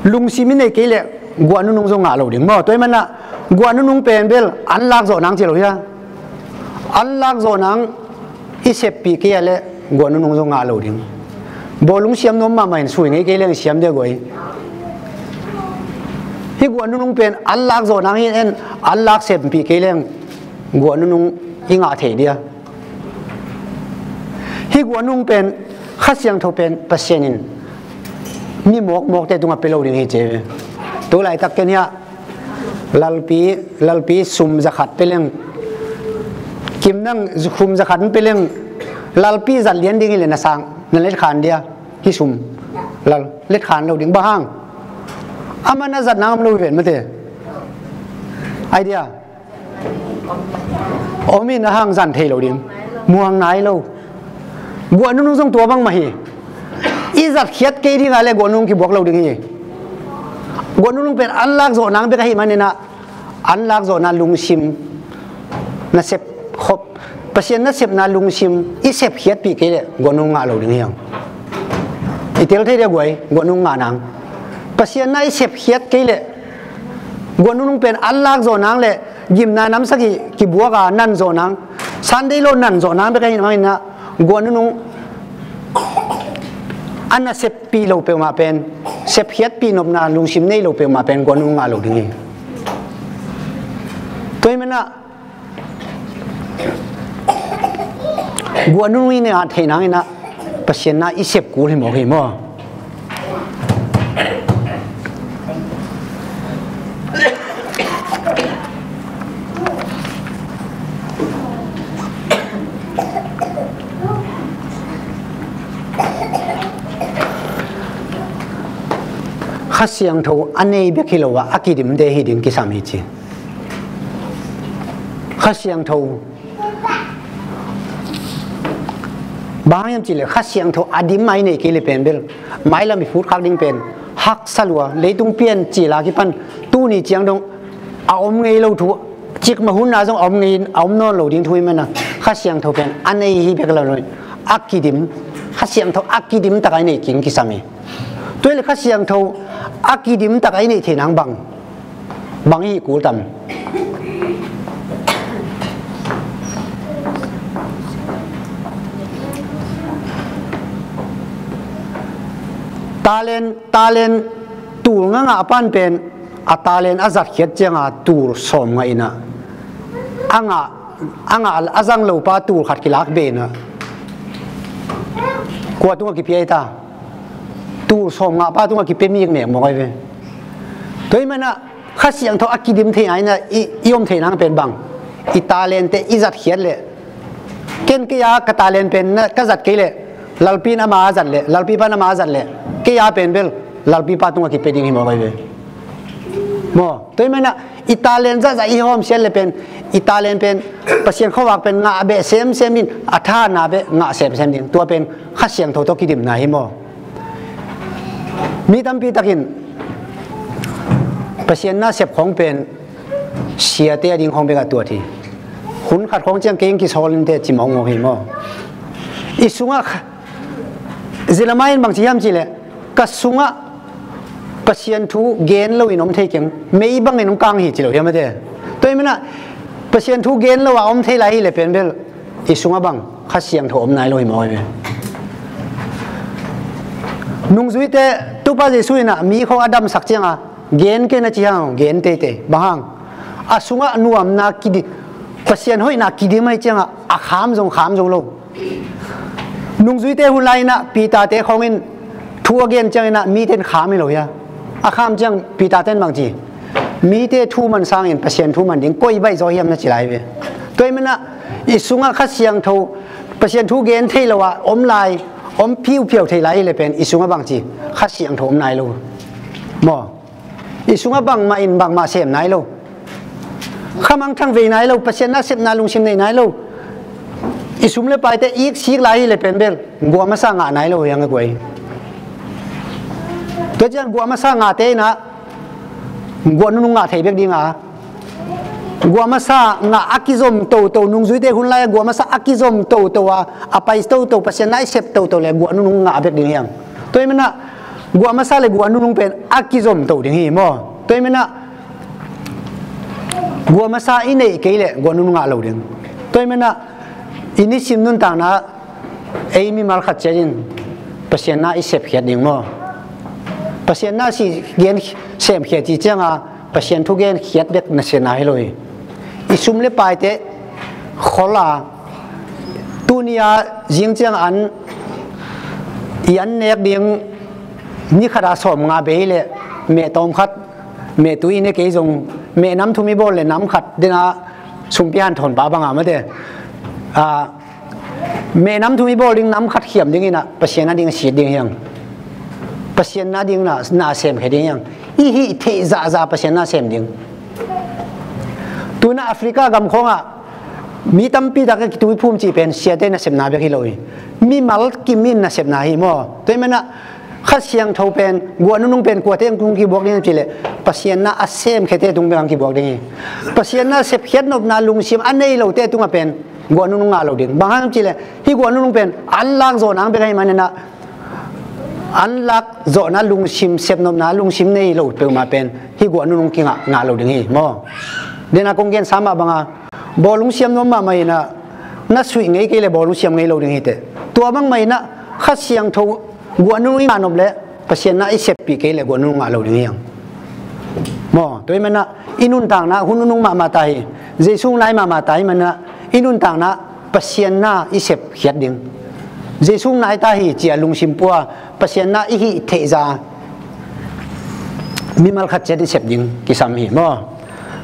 lungsim i nei kei leh guah nunung zong ngah lo ding maw? Tua hi manah guah nunung pen bel an lak zawh nang ci lo hi a. An lak zawh nang i seppih kei a leh guah nunung zong ngah lo ding. Bawlung siam nuam mahmah in sui ngei kei leng siam dia guai. Hih guah nunung pen an lak zawh nang hi en, an lak seppih kei leng guah nunung i ngah thei dia. Hih guah nunung pen Kha Siangtho pen Pasian in mi mawkmawkte tungah pia lo ding hi ci ve. Tu laitak ken hiah lalpi, lalpi sum zakhat pia leng, kim nang sum zakhat pia leng, lalpi zat lian ding hi le na sang, na letkhan dia, hih sum lal letkhan lo ding. Bang hang? Amah na zat nang om lo hi ven mate. Idea om in a hang zan thei lo ding, muang nai lo. Guah nunung zong tua bang mah hi. I zatkhiat kei ding a le guah nunung kibuak lo ding hi. Guah nunung pen an lak zawh nang bek ahi maninah an lak zawhna lungsim na sep khop, Pasian na sepna lungsim i sepkhiatpih kei leh guah nunung ngah lo ding hi hang. I tel thei dia guai, guah nunung ngah nang. Pasian na i sepkhiat kei leh guah nunung pen an lak zawh nang le gimna nam sagih kibuak a nan zawh nang, Sunday law nan zawh nang bek ahi maninah guah nunung a na seppih lo peuhmah pen, sepkhiatpih nopna lungsim nei lo peuhmah pen guah nunung ngah lo ding hi. Tua hi manah guah nunung i ngah theih nanginah Pasian na i sep kul hi mawk hi maw? Kha Siangtho a nei bek hi lo a, a kidimte hi ding kisam hi ci. Kha Siangtho bang hiam cih leh Kha Siangtho a dim a i nei kei le pen bel mailam i phutkhak ding pen haksa lua, leitung pian cil a kipan tuni ciang dong a om ngei lo thu, cikmah hun a zong a om ngei, a om nawn lo ding thu hi manah Kha Siangtho pen a nei hi bek lo lo, a kidim, Kha Siangtho a kidim tak a i nei kei kisam hi. Tua hi leh Kha Siangtho a kidim tak a i neih theih nang bang, bang i hih kul tam? Talent, talent tul ngangah a pan pen a talent a zatkhiat cianga tul sawm ngah inah a ngah, a ngah a zang lopa tul khat kilak be inah kua tungah kipia hi ta? Tul sawm ngahpa tungah kipia mikmek mawk ahi ve. Tua hi manah Kha Siangtho a kidim theih a inah i, i om theih nang pen bang, i talente i zatkhiat leh Ken kei a ka talent pen na ka zat kei leh, lalpi in ama a zat leh, lalpi pan ama a zat leh, kei a pen bel lalpi pa tungah kipia ding hi mawk ahi ve. Maw, tua ahih manin ah i talent zahzah i hawmsiat leh pen, i talent pen Pasian khuavak pen ngah beh semsem in, a tha na beh ngah semsem ding. Tua pen Kha Siangtho tawh kidimna hi maw. Mi tampi takin Pasian na sep khawng pen siate a ding khawng bek a tuat hi. Hun khat khawng ciang kei hong kisawl inteh ci mawkmawk hi maw. I sungah kha-, Jeremiah in bang ci hiam cih leh, ka sungah Pasian thu gen loin om thei keng, mei bangin hong kang hi ci lo hiam a te. Tua ahih manin ah Pasian thu gen lo a om thei lai hi leh pen bel i sungah bang Kha Siangtho om nai lo hi mawk hi ve. Nungzuite Topa Jesuh in ah mi khawng a damsak ciangin gen kei na ci hang, gen teitei. Bang hang? A sungah nuamna kidim, Pasian hoihna kidim ahih ciangin a kham zong kham zo lo. Nungzuite hun lai-in ah Peter-te khawng in thu a gen ciangin ah mite in kham hi lo hia? A kham ciang Peter-te in bang ci? Mite thu man sangin Pasian thu man ding koi baih zaw hiam na ci lai ve. Tua ahih manin ah i sungah Kha Siangtho, Pasian thu gen thei lo a om lai, om phiuphiau thei lai hi leh pen i sungah bang ci? Kha Siangtho om nai lo. Maw. I sungah bangmah in bangmah sem nai lo. Khamangthang vei nai lo, Pasian na sepna lungsim nei nai lo. I sum le paite iksik lai hi leh pen bel guah masa ngah nai lo hi hang a guai. Tua ciang guah masa ngahte in ah guah nunung ngah thei bek ding a, guah masa ngah a kizom toto, nungzuite hun lai-a guah masa a kizom toto a, a pai toto, Pasian na i sep toto leh guah nunung ngah bek ding hi hang. Tua ahih manin ah guah masa leh guah nunung pen a kizom to ding hi maw. Tua ahih manin ah guah masa i neih kei leh guah nunung ngah lo ding. Tua ahih manin ah i nisim nuntakna ei mimal khat ciat in Pasian na i sepkhiat ding maw. Pasian na si gen semkhiat cih ciangin Pasian thu genkhiat bek na sepna hi lo hi. I sum le paite khol a, tuni a zing ciang an, i an nek ding ni khat a sawmnga bei leh meh tawm khat, meh tui ne kei zong, meh nam thum i bawl leh nam khat den a sumpi hanthawn pa bang a mate. A, meh nam thum i bawl ding, nam khat khiam ding in ah Pasian a ding a sit ding hi hang. Pasian na ding na, na semkhia ding hi hang. I hih theih zahzah Pasian na sem ding. Tu-in ah Africa gam khawngah mi tampi tak a kituiphum cih pen siate nasepna bek hi lo hi. Mimal kim in nasepna hi maw. Tua ahih manin ah Kha Siangtho pen, guah nunung pen kuate tung kibuak ding hiam cih leh Pasian na a semkhiate tung bek hong kibuak ding hi. Pasian na sepkhiat nopna lungsim a nei lote tungah pen guah nunung ngah lo ding. Bang hang cih leh hih guah nunung pen an lak zawh nang bek ahih manin ah, an lak zawhna lungsim, sepnopna lungsim nei lo peuhmah pen hih guah nunung kingah ngah lo ding hi maw. Den a kong gensa mah bang a, bawlung siam nuam mahmah in ah, na suih ngei kei leh bawlung siam ngei lo ding hi teh. Tua bangmah in ah Kha Siangtho guah nunung i ngah nop leh Pasian na i seppih kei leh guah nunung ngah lo ding hi hang. Maw, tua ahih manin ah i nuntakna hun nunung mahmah ta hi. Jesu nai mahmah ta ahih manin ah i nuntakna Pasian na i sepkhiat ding. Jesu nai ta hi ci-a lungsim pua, Pasian na i hih theih zah mimal khat ciat i sep ding kisam hi maw.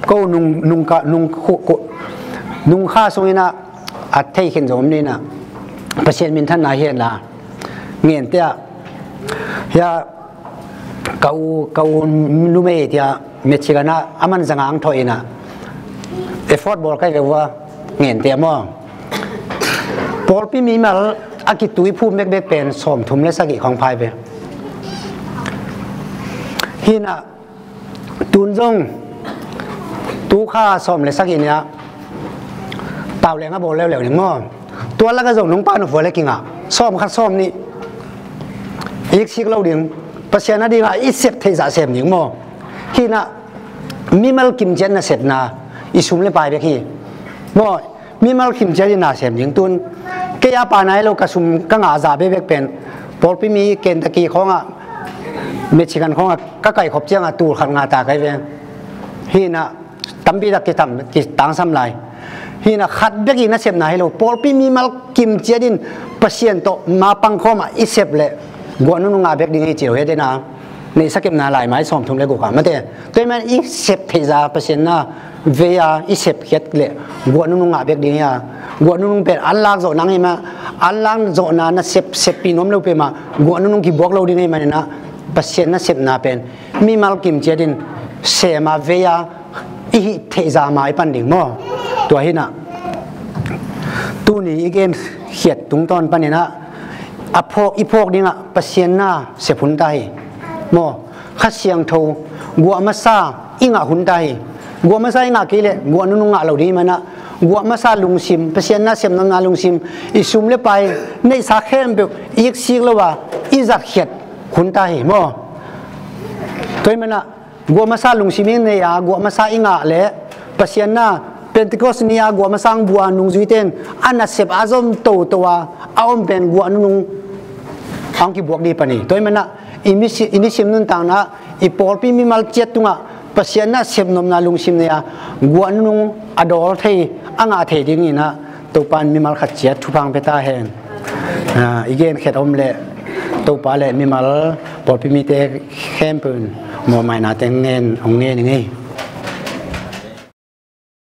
Ko nung, nung ka, nung khu, khu, nung kha sungin ah a thei khin zong om ni in ah, Pasian minthanna hi hen la. Ngente ah, hia, ka u, ka u numei tia Michigan ah a man zanga ang thawh in ah effort bawl kai ve ua, Ngente ah maw. Pawlpi mimal a kituiphum bekbek pen sawmthum le sagih khawng pha hi ve. Hi in ah, tun zong tu kha sawm le sagih ni-a tauleng a bawl leuleu ding maw. Tua lakah zong nungpa nupfual le kingah sawm khat sawm nih iksik lo ding, Pasian a dingah i sep theih zah sem ding maw. Hi in ah, mimal kimciat nasepna i sum le pai bek hi maw. Mimal kimciat in na sem ding. Tun kei a pa nai lo, ka sum ka ngah zah bekbek pen pawlpi mi Kentucky khawngah, Michigan khawngah ka kaihkhop ciangah tul khat ngah ta kai ve. Hi in ah, tampi tak kitam, kitangsam lai. Hi in ah, khat bek in nasepna hi lo, pawlpi mimal kimciat in Pasian tawh mapang khawmah i sep leh guah nunung ngah bek ding hi ci lo hi. Den a, Neihsa kepna laimai sawmthum le guk ah mate. Tua ahih manin i sep theih zah Pasian na vei-a i sepkhiat leh guah nunung ngah bek ding hi a, guah nunung pen an lak zawh nang hi mah, an lak zawhna nasep seppih nuam lo peuhmah guah nunung kibuak lo ding hi maninah Pasian nasepna pen mimal kim ciatin sema vei-a i hih theih zah mah i pan ding maw? Tua hinah tuni i genkhiat tungtawn paninah a phawk i phawk dingah Pasian na sep hun ta hi maw? Kha Siangtho guah masa i ngah hun ta hi. Guah masa i ngah kei leh guah nunung ngah lo ding hi manah guah masa lungsim, Pasian na sep nopna lungsim, i sum le pai neihsa khempeuh i iksik lo a i zatkhiat hun ta hi maw? Tua hi manah guah masa lungsim i nei a guah masa i ngah leh Pasian na Pentecost ni-a guah masa ang bua nungzuite in a nasep a zom toto a a om pen guah nunung ang kibuak dih pan hi. Tua hi manah i misi- i nisim nuntakna i pawlpi mimal ciat tungah Pasian na sep nopna lungsim nei a guah nunung a dawl thei a ngah thei dinginah Topa in mimal khat ciat thupha ang pia ta hen. Ah, i genkhiat om leh Topa le mimal pawlpi mite khempeuh in mawhmaina teng ngen hong ngen i ngei.